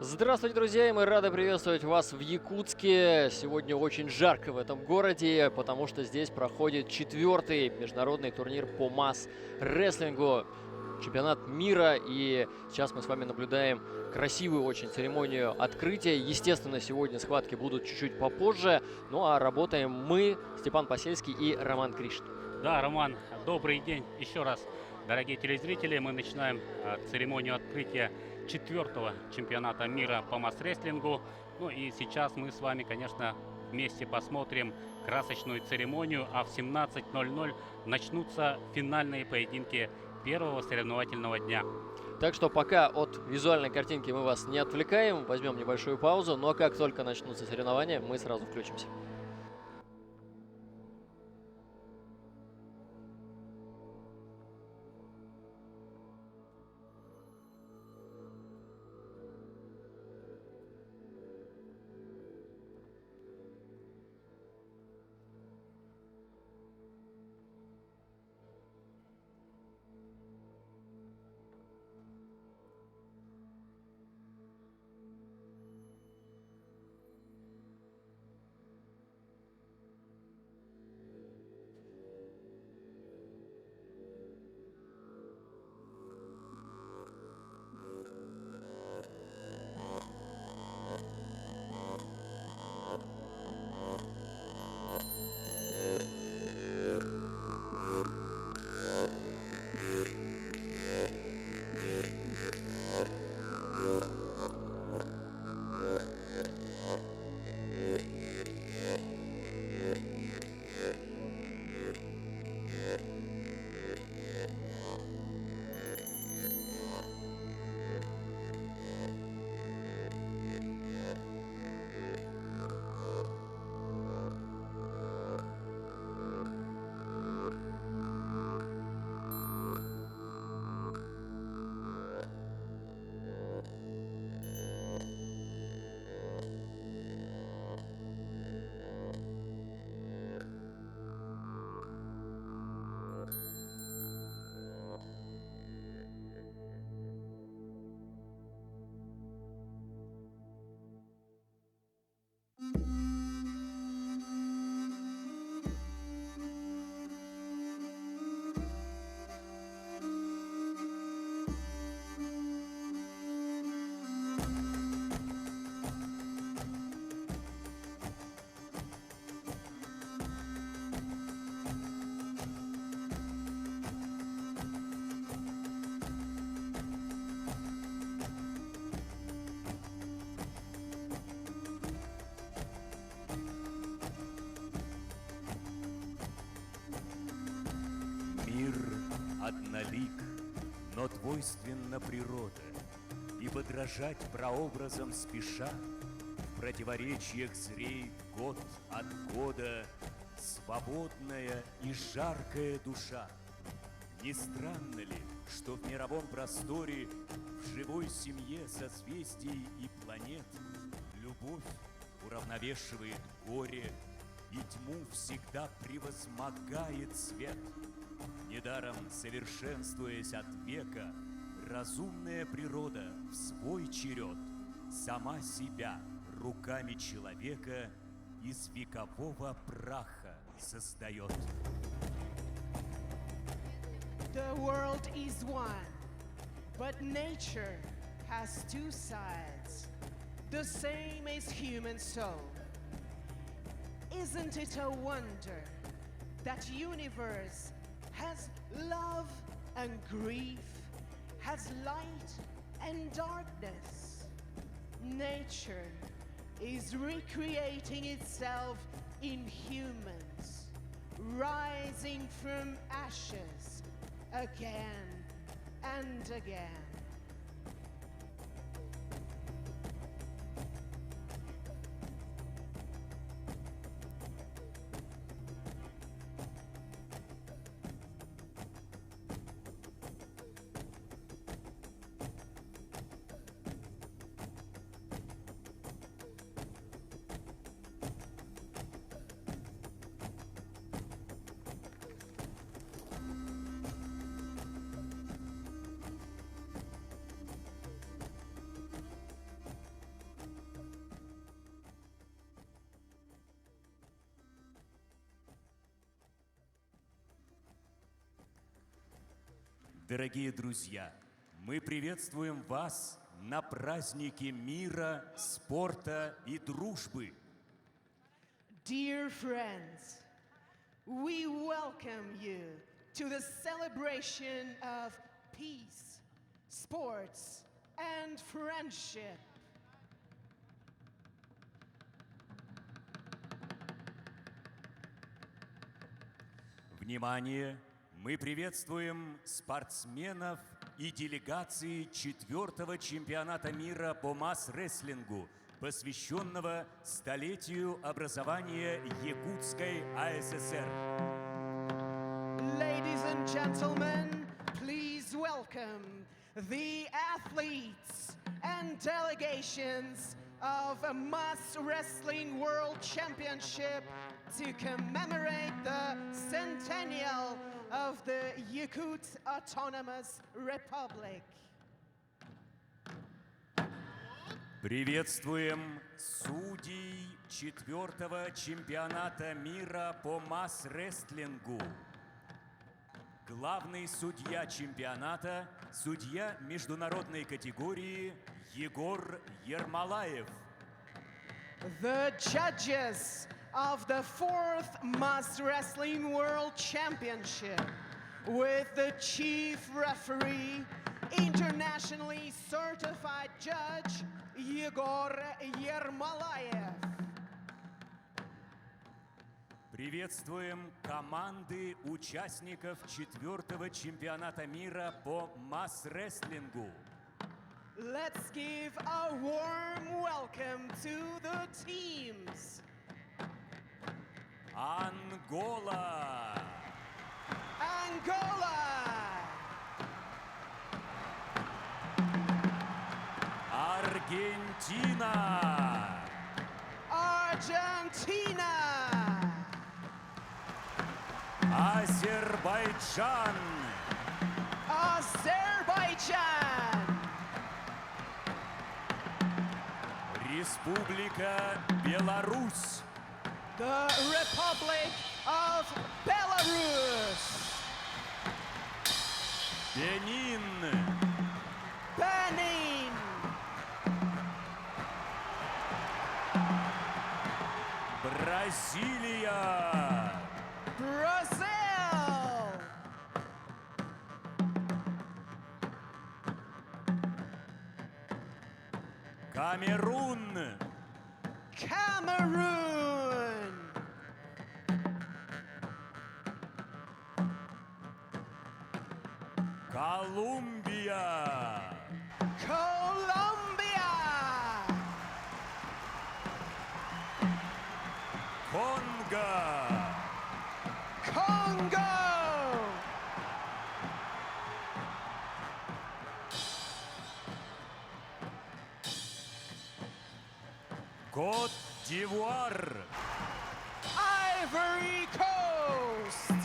Здравствуйте, друзья, и мы рады приветствовать вас в Якутске. Сегодня очень жарко в этом городе, потому что здесь проходит четвертый международный турнир по масс-рестлингу. Чемпионат мира, и сейчас мы с вами наблюдаем красивую очень церемонию открытия. Естественно, сегодня схватки будут чуть-чуть попозже, ну а работаем мы, Степан Посельский и Роман Кришин. Да, Роман, добрый день еще раз. Дорогие телезрители, мы начинаем церемонию открытия четвертого чемпионата мира по масс-рестлингу. Ну и сейчас мы с вами, конечно, вместе посмотрим красочную церемонию, а в 17:00 начнутся финальные поединки первого соревновательного дня. Так что пока от визуальной картинки мы вас не отвлекаем, возьмем небольшую паузу, но как только начнутся соревнования, мы сразу включимся. Мир однолик, но двойственна природа, и подражать прообразам спеша, в противоречиях зреет год от года свободная и жаркая душа. Не странно ли, что в мировом просторе, в живой семье созвездий и планет любовь уравновешивает горе, и тьму всегда превозмогает свет? Недаром, совершенствуясь от века, разумная природа в свой черед сама себя руками человека из векового праха создает. The world is one, but nature has two sides. The same is human soul. Isn't it a wonder that universe has love and grief, has light and darkness? Nature is recreating itself in humans, rising from ashes again and again. Дорогие друзья, мы приветствуем вас на празднике мира, спорта и дружбы. Dear friends, we welcome you to the celebration of peace, sports, and friendship. Внимание! Мы приветствуем спортсменов и делегации четвертого чемпионата мира по мас-рестлингу, посвященного столетию образования Якутской АССР. Ladies and gentlemen, please welcome the athletes and delegations of a Mas Wrestling World Championship to commemorate the centennial of the Yakut Autonomous Republic. Приветствуем судей четвертого чемпионата мира по мас-рестлингу. Главный судья чемпионата – судья международной категории Егор Ермолаев. The judges of the fourth Mas Wrestling World Championship with the chief referee, internationally certified judge Yegor Yermolayev. Приветствуем команды участников четвертого чемпионата мира по мас-рестлингу. Let's give a warm welcome to the teams. Ангола, Angola, Аргентина, Argentina, Азербайджан, Azerbaijan, Республика Беларусь, the Republic of Belarus, Бенин, Benin, Бразилия, Brazil, Камерун, Cameroon, Колумбия, Colombia, Конго, Congo, Кот-д'Ивуар, Ivory Coast,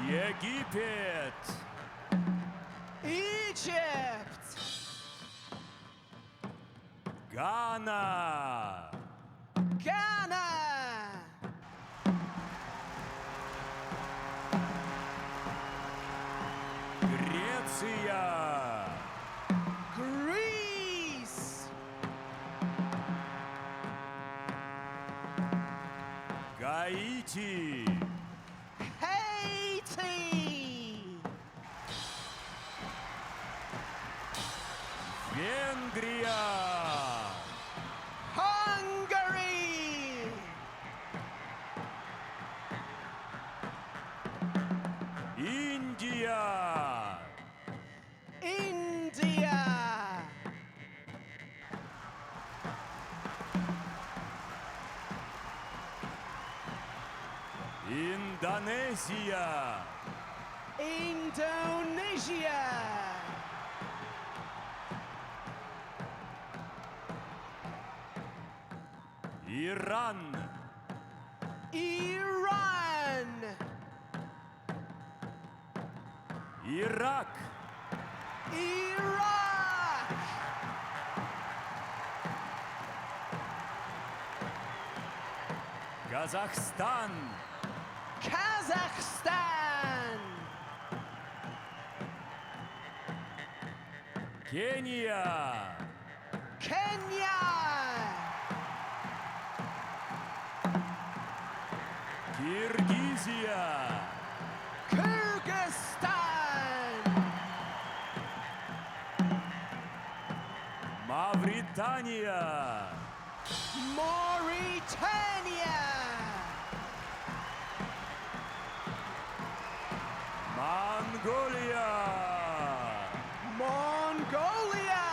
Египет, Egypt, Гана, Ghana, Греция, Greece, Гаити, Haiti, Венгрия, Hungary, Индия, India, Индонезия, Indonesia, Иран, Iran, Ирак, Iraq, Казахстан, Kazakhstan! Кения! Kenya! Киргизия! Kyrgyzstan! Мавритания! Mauritania! Монголия! Mongolia!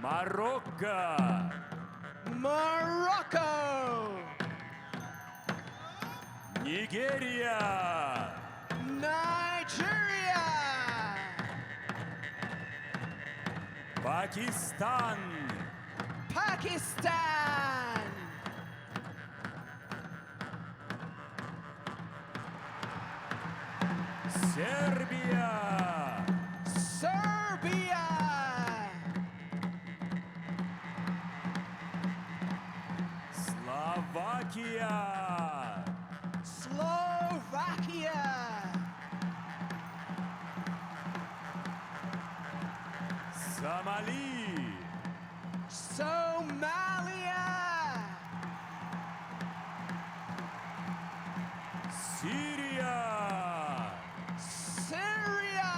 Марокко! Morocco! Нигерия! Nigeria! Пакистан! Pakistan! Сербия! Serbia! Словакия! Slovakia! Сомали! Somalia! Сирия! Syria!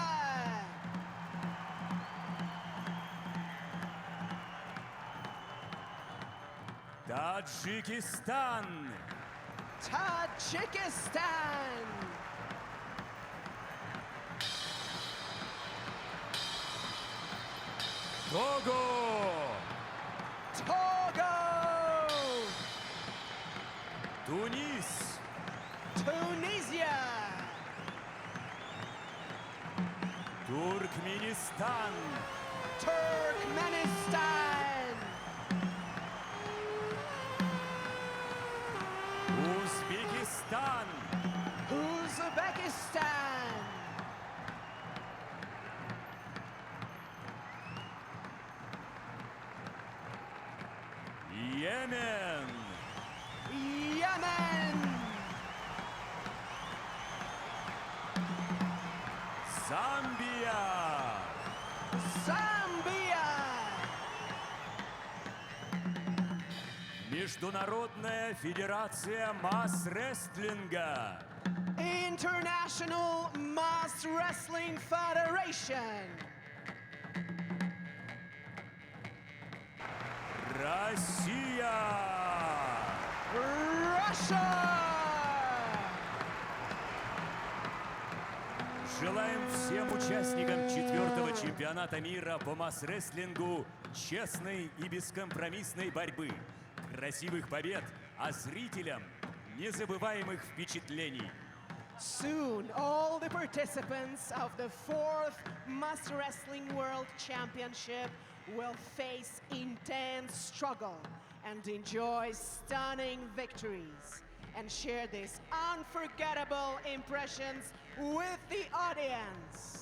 Таджикистан! Tajikistan! Того! Togo! Тунис! Tunisia! Туркменистан! Turkmenistan! Узбекистан! Uzbekistan! Йемен! Yemen! Замбия! Zambia! Международная федерация мас-рестлинга! International Mas Wrestling Federation! Россия! Russia! Желаем всем участникам четвертого чемпионата мира по мас-рестлингу честной и бескомпромиссной борьбы, красивых побед, а зрителям незабываемых впечатлений. Soon, all the participants of the fourth Mas Wrestling World Championship will face intense struggle and enjoy stunning victories and share these unforgettable impressions with the audience.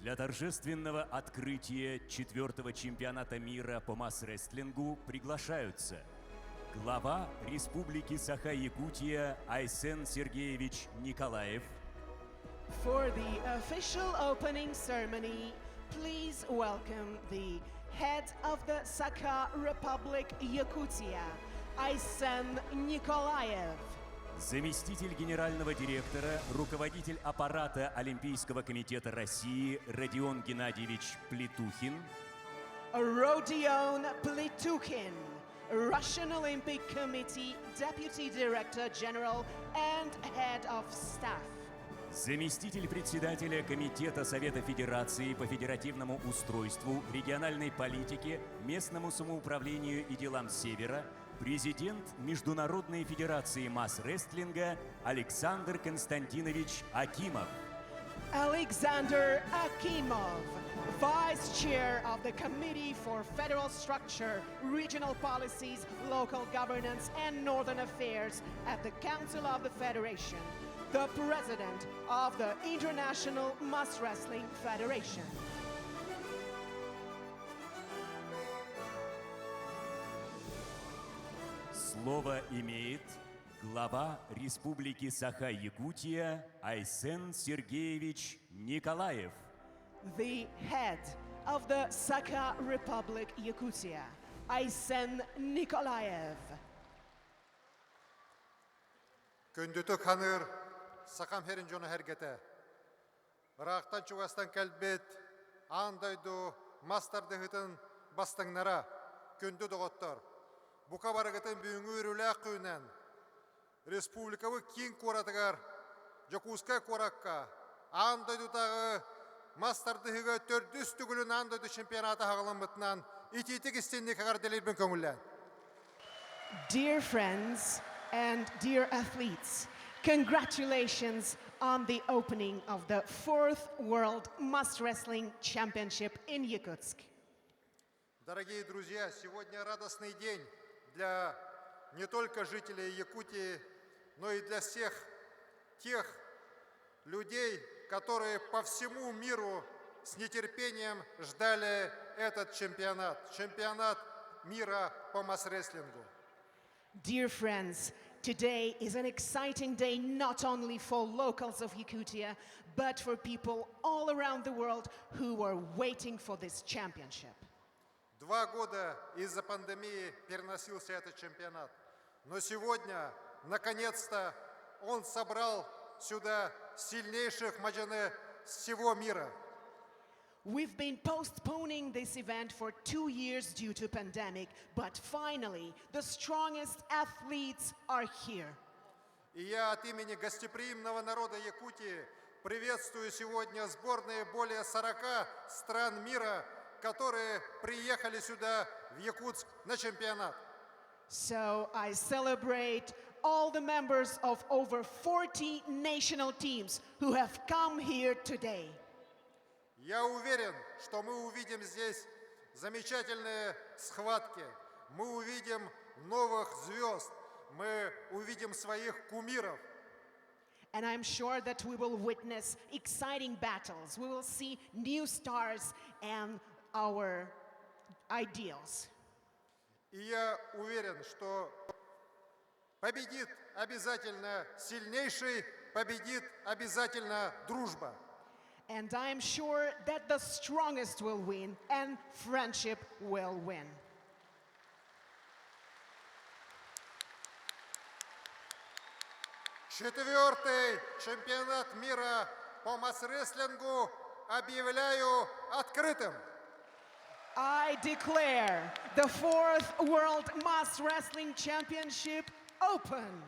Для торжественного открытия четвертого чемпионата мира по мас-рестлингу приглашаются глава Республики Саха-Якутия Айсен Сергеевич Николаев, For the official opening ceremony, please welcome the head of the Sakha Republic Yakutia, Aysen Nikolaev. Заместитель генерального директора, руководитель аппарата Олимпийского комитета России Родион Геннадьевич Плитухин, Rodion Plitukhin, Russian Olympic Committee Deputy Director General and Head of Staff. Заместитель председателя Комитета Совета Федерации по федеративному устройству, региональной политике, местному самоуправлению и делам Севера, президент Международной Федерации мас-рестлинга Александр Константинович Акимов. Alexander Akimov, Vice Chair of the Committee for Federal Structure, Regional Policies, Local Governance and Northern Affairs at the Council of the Federation, the President of the International Mas-Wrestling Federation. Слово имеет глава Республики Саха-Якутия Айсен Сергеевич Николаев. The head of the Sakha Republic, Yakutia, Aysen Nikolaev. Күндүтүк саныыр Сахам сирин дьоно-сэргэтэ. Ыраахтан-чугастан кэлбит аан дойду мас тардыһыытын бастыҥнара, күндү доҕоттор. Бука барыгытын бүгүҥҥү үөрүүлээх күнүнэн республикабыт киин куоратыгар Дьокуускай куоракка аан дойдутааҕы мас тардыһыыга төрдүс төгүлүн аан дойду чемпионата саҕаламмытынан итиитик истиҥник эҕэрдэлиирбин көҥүллээн. Dear friends and dear athletes, congratulations on the opening of the fourth World Mas Wrestling Championship in Yakutsk. Дорогие друзья, сегодня радостный день для не только жителей Якутии, но и для всех тех людей, которые по всему миру с нетерпением ждали этот чемпионат, чемпионат мира по мас-рестлингу. Dear friends, today is an exciting day not only for locals of Yakutia, but for people all around the world who were waiting for this championship. 2 года из-за пандемии переносился этот чемпионат. Но сегодня, наконец-то, он собрал сюда сильнейших мадьыны всего мира. We've been postponing this event for 2 years due to pandemic, but finally, the strongest athletes are here. И я от имени гостеприимного народа Якутии приветствую сегодня сборные более 40 стран мира, которые приехали сюда, в Якутск, на чемпионат. So I celebrate all the members of over 40 national teams who have come here today. Я уверен, что мы увидим здесь замечательные схватки, мы увидим новых звезд, мы увидим своих кумиров. And I'm sure that we will witness exciting battles. We will see new stars and our ideals. И я уверен, что победит обязательно сильнейший, победит обязательно дружба. And I'm sure that the strongest will win and friendship will win. Четвертый чемпионат мира по мас-рестлингу объявляю открытым. I declare the fourth World Mas Wrestling Championship open.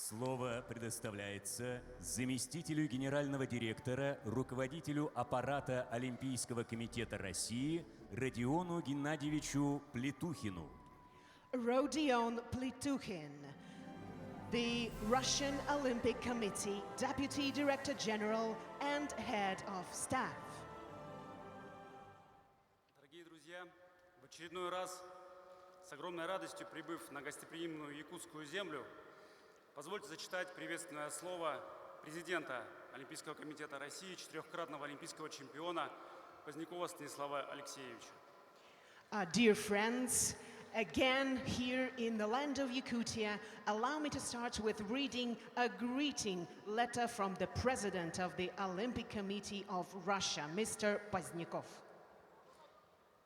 Слово предоставляется заместителю генерального директора, руководителю аппарата Олимпийского комитета России Родиону Геннадьевичу Плитухину. Rodion Plitukhin, the Russian Olympic Committee Deputy Director General and Head of Staff. Дорогие друзья, в очередной раз с огромной радостью прибыв на гостеприимную якутскую землю, позвольте зачитать приветственное слово президента Олимпийского комитета России, четырехкратного олимпийского чемпиона Позднякова Станислава Алексеевича. Dear friends, again here in the land of Yakutia, allow me to start with reading a greeting letter from the president of the Olympic Committee of Russia, Mr. Pozdnyakov.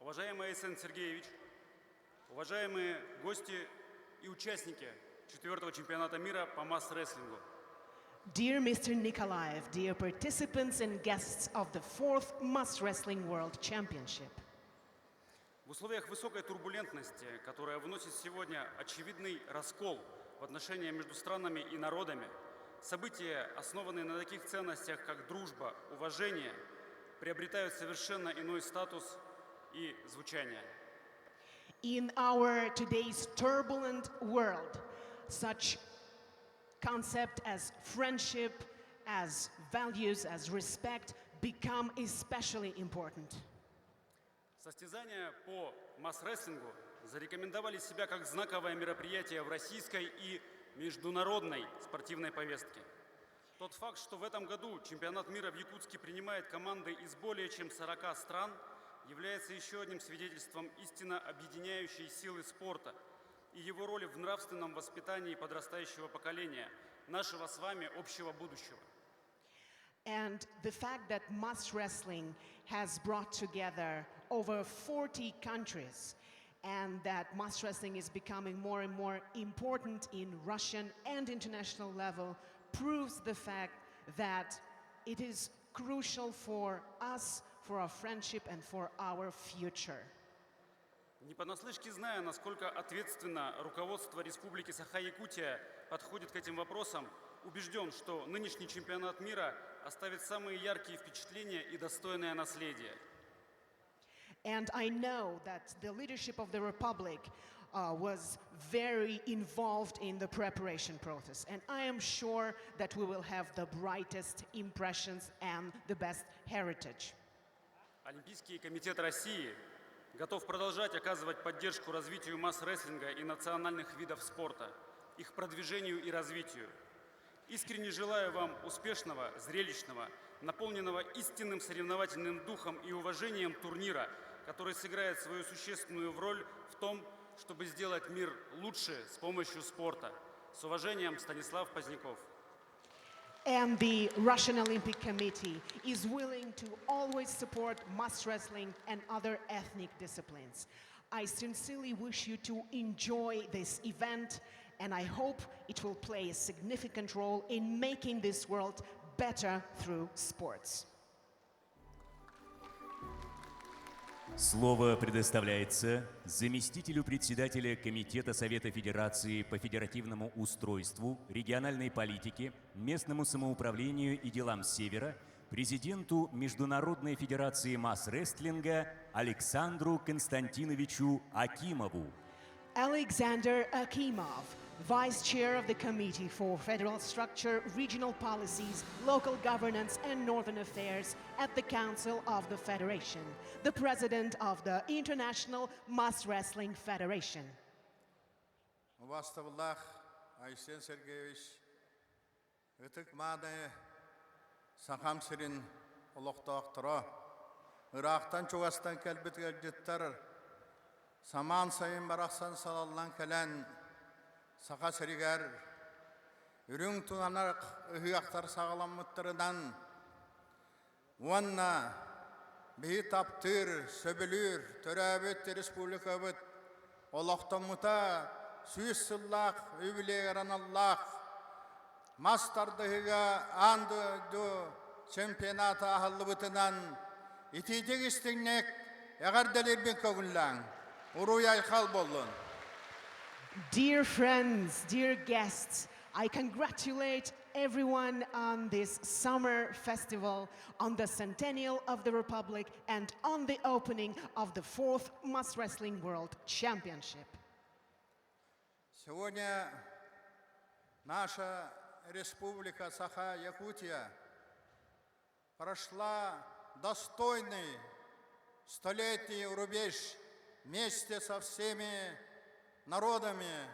Уважаемый Айсен Сергеевич, уважаемые гости и участники четвертого чемпионата мира по мас-рестлингу. Dear Mr. Nikolaev, dear participants and guests of the fourth Mas Wrestling World Championship. В условиях высокой турбулентности, которая вносит сегодня очевидный раскол в отношения между странами и народами, события, основанные на таких ценностях, как дружба, уважение, приобретают совершенно иной статус и звучание. In our today's turbulent world, such concept as friendship, as values, as respect become especially important. Состязания по мас-рестлингу зарекомендовали себя как знаковое мероприятие в российской и международной спортивной повестке. Тот факт, что в этом году чемпионат мира в Якутске принимает команды из более чем 40 стран, является еще одним свидетельством истинно объединяющей силы спорта и его роли в нравственном воспитании подрастающего поколения, нашего с вами общего будущего. And the fact that mas wrestling has brought together over 40 countries and that mas wrestling is becoming more and more important in Russian and international level proves the fact that it is crucial for us, for our friendship, and for our future. Не понаслышке зная, насколько ответственно руководство Республики Саха-Якутия подходит к этим вопросам, убежден, что нынешний чемпионат мира оставит самые яркие впечатления и достойное наследие. And I know that the leadership of the Republic was very involved in the preparation process. And I am sure that we will have the brightest impressions and the best heritage. Олимпийский комитет России готов продолжать оказывать поддержку развитию мас-рестлинга и национальных видов спорта, их продвижению и развитию. Искренне желаю вам успешного, зрелищного, наполненного истинным соревновательным духом и уважением турнира, который сыграет свою существенную роль в том, чтобы сделать мир лучше с помощью спорта. С уважением, Станислав Поздняков. And the Russian Olympic Committee is willing to always support mas wrestling and other ethnic disciplines. I sincerely wish you to enjoy this event, and I hope it will play a significant role in making this world better through sports. Слово предоставляется заместителю председателя Комитета Совета Федерации по федеративному устройству, региональной политике, местному самоуправлению и делам Севера, президенту Международной Федерации мас-рестлинга Александру Константиновичу Акимову. Alexander Akimov, Vice Chair of the Committee for Federal Structure, Regional Policies, Local Governance and Northern Affairs at the Council of the Federation, the President of the International Mas Wrestling Federation. Убаастабыллаах Айсен Сергеевич, ытык-мааны Сахам сирин олохтоохторо, ыраахтан-чугастан кэлбит ыалдьыттар, самаан сайын барахсан салаллан кэлэн, Саха сиригэр үрүҥ тунах ыһыахтар саҕаламмыттарынан уонна биһи таптыыр, сөбүлүүр, төрөөбүт республикабыт олохтоммута 100 сыллаах үбүлүөйүгэр аналлаах мас тардыһыыга аан дойду чемпионата аһыллыбытынан итиитик истиҥник эҕэрдэлиирбин көҥүллээҥ. Уруй-айхал буоллун! Dear friends, dear guests, I congratulate everyone on this summer festival, on the centennial of the Republic, and on the opening of the fourth Mas Wrestling World Championship. Сегодня наша республика Саха-Якутия прошла достойный столетний рубеж вместе со всеми народами,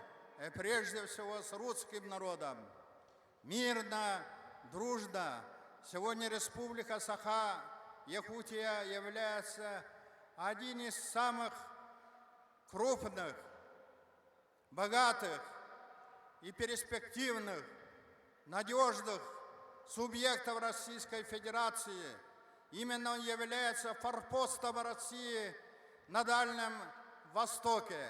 и прежде всего с русским народом. Мирно, дружно. Сегодня Республика Саха-Якутия является один из самых крупных, богатых и перспективных, надежных субъектов Российской Федерации. Именно он является форпостом России на Дальнем Востоке.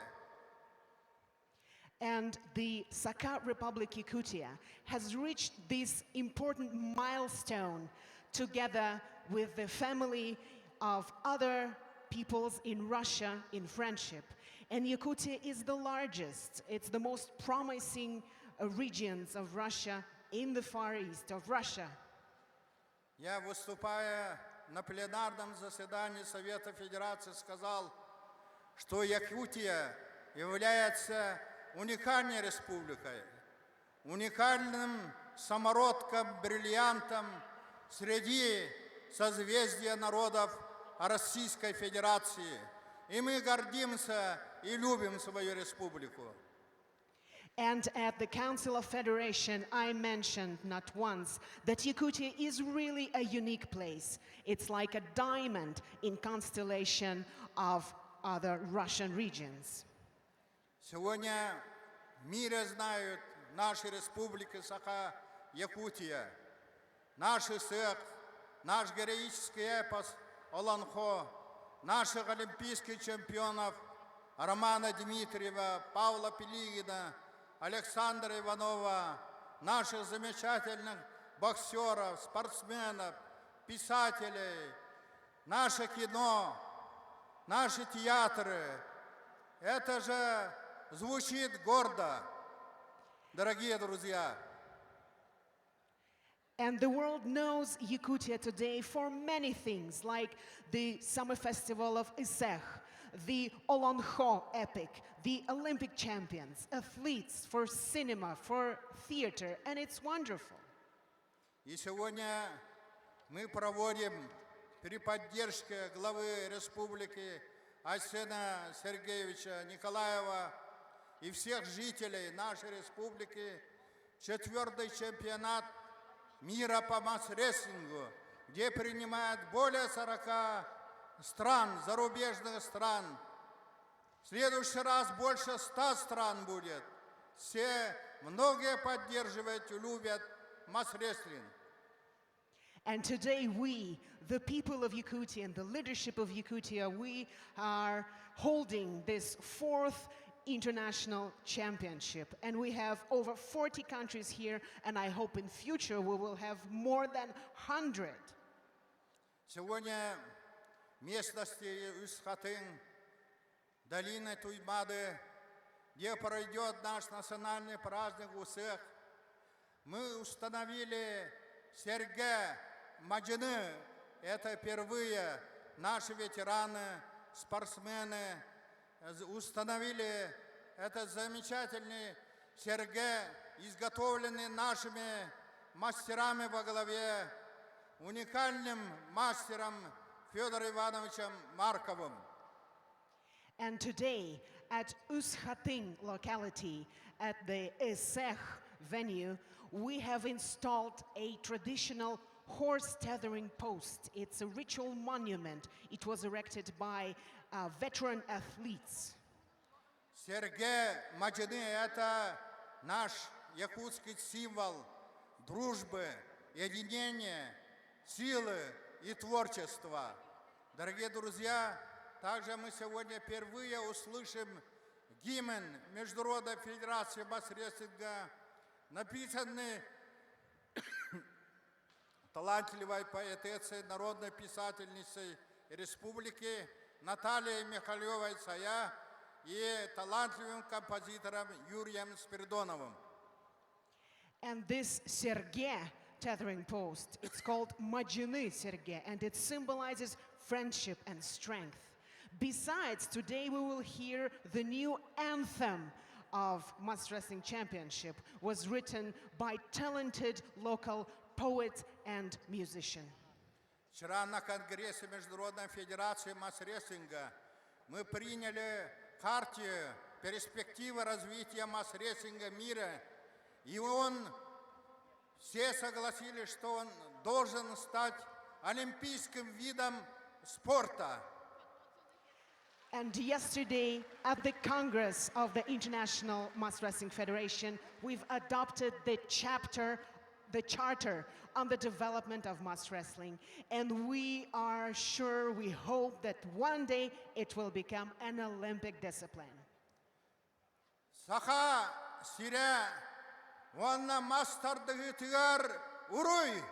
And the Sakha Republic Yakutia has reached this important milestone together with the family of other peoples in Russia in friendship. And Yakutia is the largest, it's the most promising regions of Russia in the far east of Russia. Я, выступая на пленарном заседании Совета Федерации, сказал, что Якутия является уникальной республикой, уникальным самородком, бриллиантом среди созвездия народов Российской Федерации. И мы гордимся и любим свою республику. And at the Council of Federation, I mentioned not once that Yakutia is really a unique place. It's like a diamond in constellation of other Russian regions. Сегодня в мире знают наши республики Саха-Якутия, наш Ысыах, наш героический эпос Олонхо, наших олимпийских чемпионов Романа Дмитриева, Павла Пилигина, Александра Иванова, наших замечательных боксеров, спортсменов, писателей, наше кино, наши театры. Это же звучит гордо, дорогие друзья. And the world knows Yakutia today for many things, like the summer festival of Ысыах, the Olonkho epic, the Olympic champions, athletes for cinema, for theater, and it's wonderful. И сегодня мы проводим при поддержке главы республики Айсена Сергеевича Николаева и всех жителей нашей республики четвертый чемпионат мира по мас-рестлингу, где принимают более 40 стран, зарубежных стран. В следующий раз больше 100 стран будет. Все, многие поддерживают и любят мас-рестлинг. And today we, the people of Yakutia and the leadership of Yakutia, we are holding this fourth international championship. And we have over 40 countries here, and I hope in future we will have more than 100. Сегодня в местности Үс Хатыҥ, долины Туймады, где пройдет наш национальный праздник Ысыах, мы установили Сэргэ Мадьыны. Это впервые наши ветераны, спортсмены установили этот замечательный сэргэ, изготовленный нашими мастерами во главе уникальным мастером Федором Ивановичем Марковым. And today, at Үс Хатыҥ locality, at the Ысыах venue, we have installed a traditional horse tethering post. It's a ritual monument. It was erected by veteran athletes. Сэргэ Мадьыны – это наш якутский символ дружбы, единения, силы и творчества. Дорогие друзья, также мы сегодня впервые услышим гимн Международной Федерации мас-рестлинга, написанный талантливой поэтессой, народной писательницей республики Натальей Михалевой-Сайа и талантливым композитором Юрием Спиридоновым. And this Serge tethering post, it's called Majini Serge, and it symbolizes friendship and strength. Besides, today we will hear the new anthem of Mas Wrestling Championship was written by talented local poet and musician. Вчера на Конгрессе Международной Федерации Масс-рестлинга мы приняли хартию перспективы развития масс-рестлинга мира. И он, все согласились, что он должен стать олимпийским видом спорта. And yesterday, at the Congress of the International Mas Wrestling Federation, we've adopted the chapter, the charter on the development of mas wrestling. And we are sure, we hope that one day it will become an Olympic discipline. Саха сирэ уонна мас тардыһыытыгар уруй!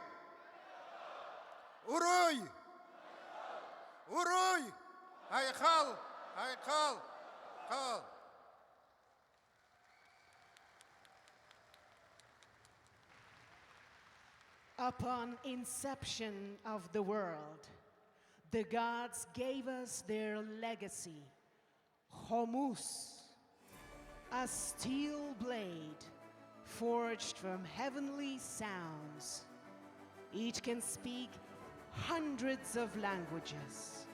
Уруй! Уруй! Айхал! Айхал! Хал! Upon inception of the world, the gods gave us their legacy, Khomus, a steel blade forged from heavenly sounds. It can speak hundreds of languages.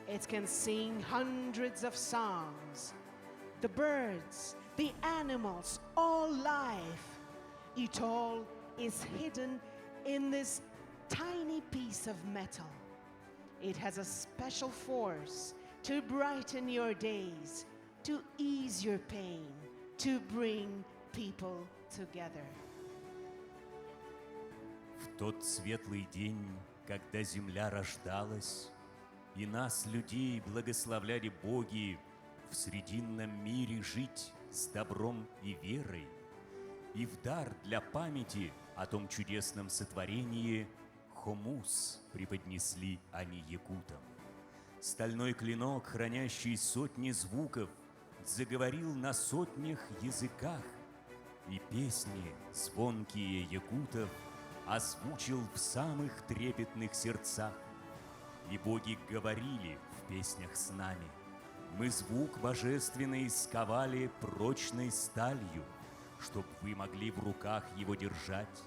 It can sing hundreds of songs. The birds, the animals, all life, it all is hidden in this tiny piece of metal. It has a special force to brighten your days, to ease your pain, to bring people together. В тот светлый день, когда земля рождалась, и нас, людей, благословляли боги в срединном мире жить с добром и верой, и в дар для памяти о том чудесном сотворении хомус преподнесли они якутам. Стальной клинок, хранящий сотни звуков, заговорил на сотнях языках, и песни, звонкие якутов, озвучил в самых трепетных сердцах. И боги говорили в песнях с нами. Мы звук божественный сковали прочной сталью, чтоб вы могли в руках его держать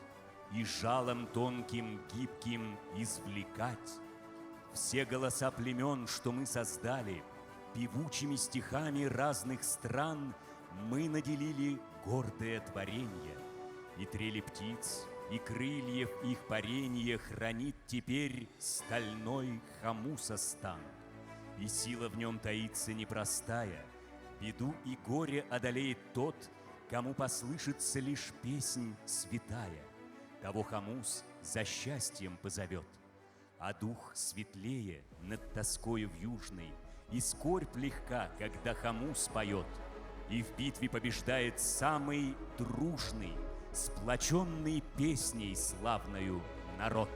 и жалом тонким, гибким извлекать. Все голоса племен, что мы создали, певучими стихами разных стран мы наделили гордое творенье. И трели птиц, и крыльев их паренье хранит теперь стальной хомусостан. И сила в нем таится непростая, беду и горе одолеет тот, кому послышится лишь песнь святая. Того хомус за счастьем позовет, а дух светлее над тоскою вьюжной, и скорбь легка, когда хомус поет, и в битве побеждает самый дружный, сплоченный песней славною народ.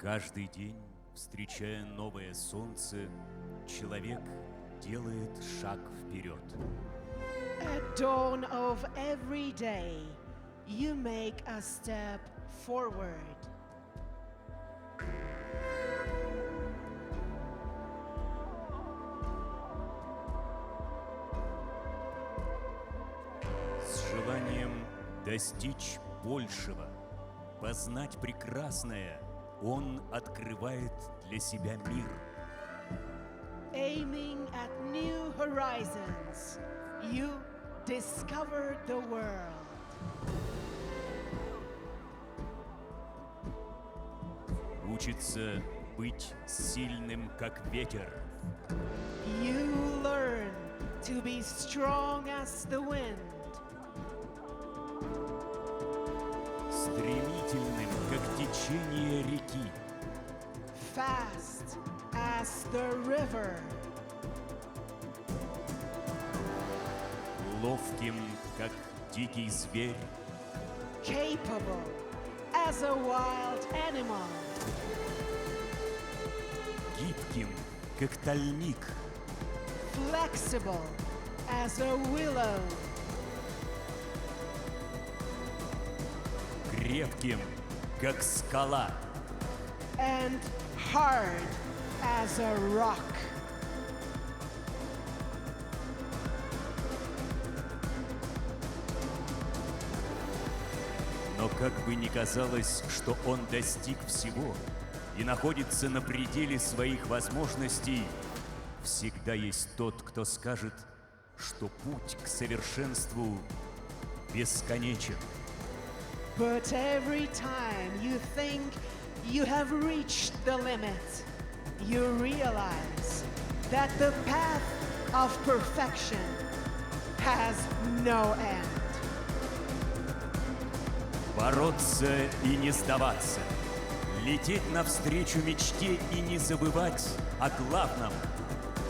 Каждый день, встречая новое солнце, человек делает шаг вперед. At dawn of every day, you make a step forward. С желанием достичь большего, познать прекрасное, он открывает для себя мир. Aiming at new horizons, you discover the world. Учится быть сильным, как ветер. You learn to be strong as the wind, Стремительным, как течение реки. Fast as the river, Ловким, как дикий зверь. Capable as a wild animal, Гибким, как тальник. Flexible as a willow, Крепким, как скала. And hard as a rock. Но как бы ни казалось, что он достиг всего и находится на пределе своих возможностей, всегда есть тот, кто скажет, что путь к совершенству бесконечен. But every time you think you have reached the limit, you realize that the path of perfection has no end. Бороться и не сдаваться. Лететь навстречу мечте и не забывать о главном.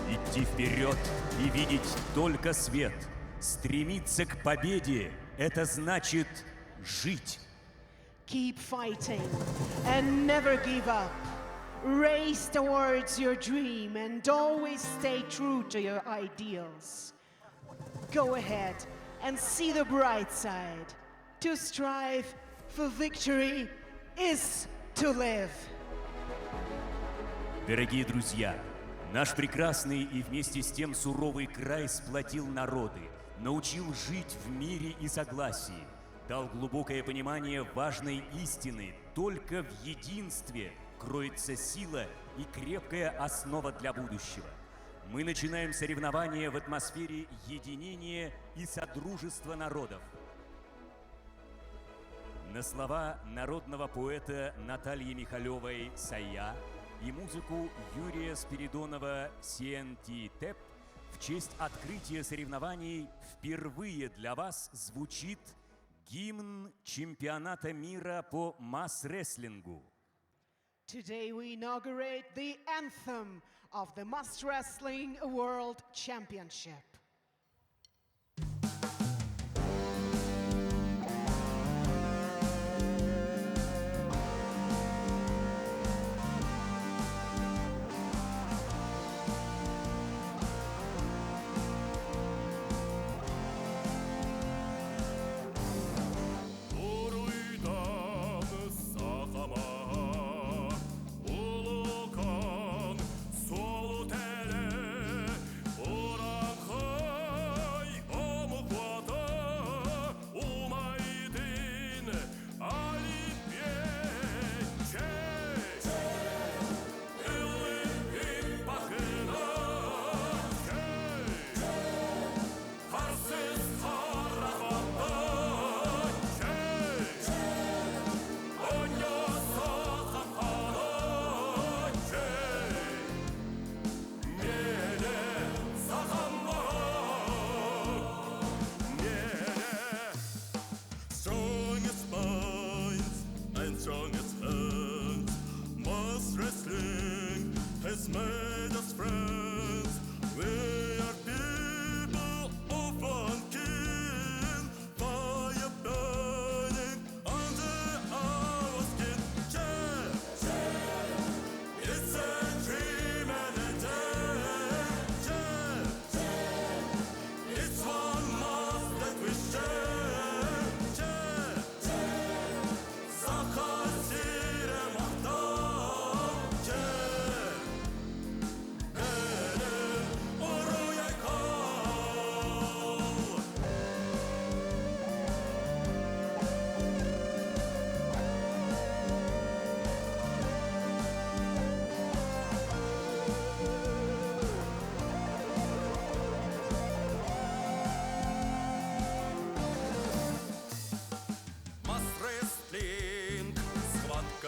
Идти вперед и видеть только свет. Стремиться к победе – это значит жить. Keep fighting and never give up. Race towards your dream and always stay true to your ideals. Go ahead and see the bright side. To strive for victory is to live. Дорогие друзья, наш прекрасный и вместе с тем суровый край сплотил народы, научил жить в мире и согласии, дал глубокое понимание важной истины: только в единстве кроется сила и крепкая основа для будущего. Мы начинаем соревнования в атмосфере единения и содружества народов. На слова народного поэта Натальи Михалевой «Сайа» и музыку Юрия Спиридонова «Сиэнти Тэп» в честь открытия соревнований впервые для вас звучит гимн чемпионата мира по мас-рестлингу. Today we inaugurate the anthem of the Mas Wrestling World Championship. Уруйдан сахама улуукаан суолу тэлэ урааҥхай омук уота умайдын Олимп чэй Олимп баһыгар Харсыз харахата чэй Оонньоо сахам чэй Миэнэ сахам миэнэ. Strongest minds and strongest hands. Mas wrestling has made us friends. We are people of one kin. Fire burning under our skin. Чэй!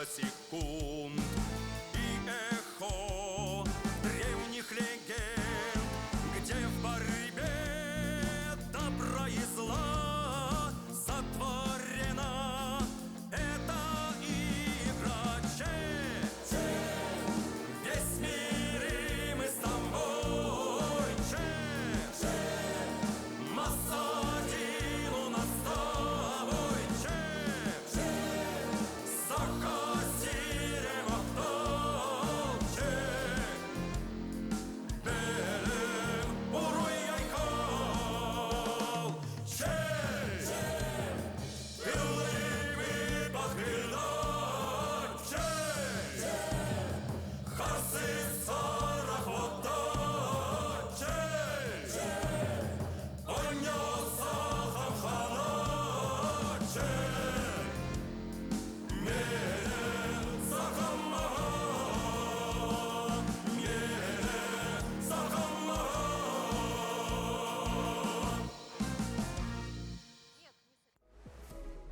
несколько секунд. И эхо древних легенд, где в борьбе добра и зла сотворена эта игра. Че, весь мир и мы с тобой. Че, масса один у нас с тобой. Че, Саха сирэ махтал. Че, бэлэм уруй айхал. Че, Тыллыыбыт бахтыылар. Че, Харсы сарах уоттар. Че, Оонньоо сахам хаана. Че, Миэнэ сахам маһа. Миэнэ сахам маһа.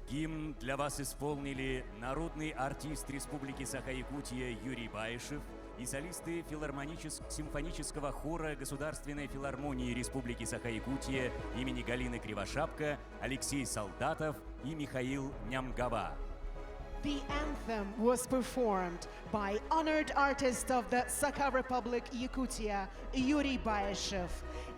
Гимн для вас исполнили народный артист Республики Саха-Якутия Юрий Баишев и солисты филармонического хора Государственной филармонии Республики Саха-Якутия имени Галины Кривошапко Алексей Солдатов и Михаил Нямгава. The anthem was performed by honored artist of the Sakha Republic, Yakutia, Yuri Baishev,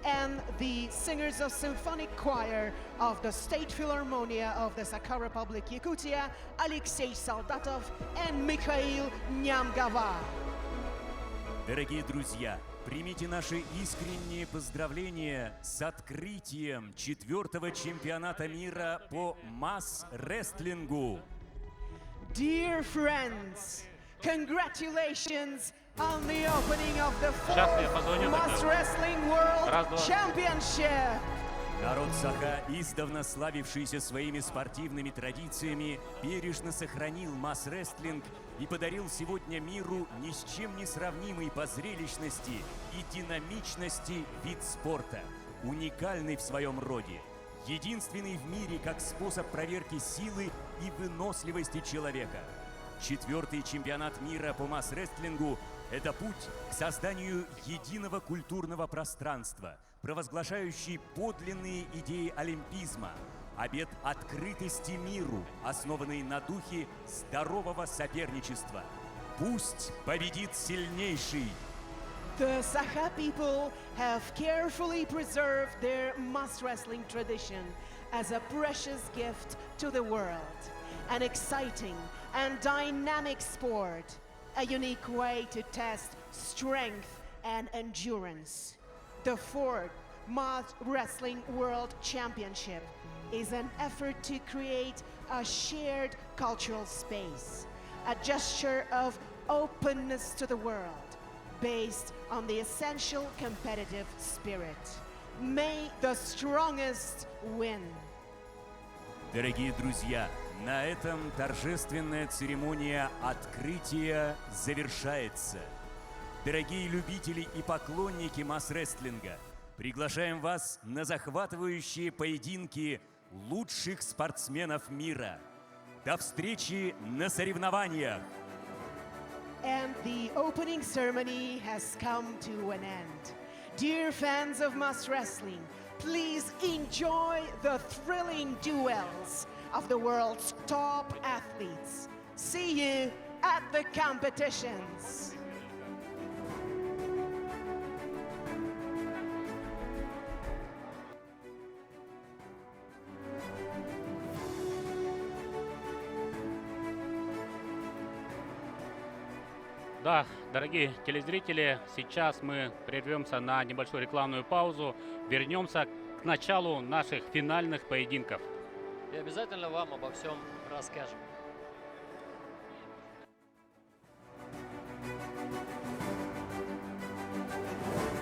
and the singers of symphonic choir of the State Philharmonia of the Sakha Republic, Yakutia, Alexei Soldatov and Mikhail Nyamgava. Дорогие друзья, примите наши искренние поздравления с открытием четвертого чемпионата мира по мас-рестлингу. Dear friends, congratulations on the opening of the Сейчас я fourth позвоню Mas тогда. Wrestling World Раз, два. Championship. Народ Саха, издавна славившийся своими спортивными традициями, бережно сохранил мас-рестлинг и подарил сегодня миру ни с чем не сравнимый по зрелищности и динамичности вид спорта, уникальный в своем роде, единственный в мире как способ проверки силы и выносливости человека. Четвертый чемпионат мира по мас-рестлингу – это путь к созданию единого культурного пространства, провозглашающий подлинные идеи олимпизма, обет открытости миру, основанный на духе здорового соперничества. Пусть победит сильнейший! The Sakha people have carefully preserved their mas wrestling tradition as a precious gift to the world. An exciting and dynamic sport, a unique way to test strength and endurance. The fourth Mas Wrestling World Championship is an effort to create a shared cultural space, a gesture of openness to the world based on the essential competitive spirit. May the strongest win. Дорогие друзья, на этом торжественная церемония открытия завершается. Дорогие любители и поклонники мас-рестлинга, приглашаем вас на захватывающие поединки лучших спортсменов мира. До встречи на соревнованиях! And the opening ceremony has come to an end. Dear fans of Mas Wrestling, please enjoy the thrilling duels of the world's top athletes. See you at the competitions. Да, дорогие телезрители, сейчас мы прервемся на небольшую рекламную паузу, вернемся к началу наших финальных поединков. И обязательно вам обо всем расскажем.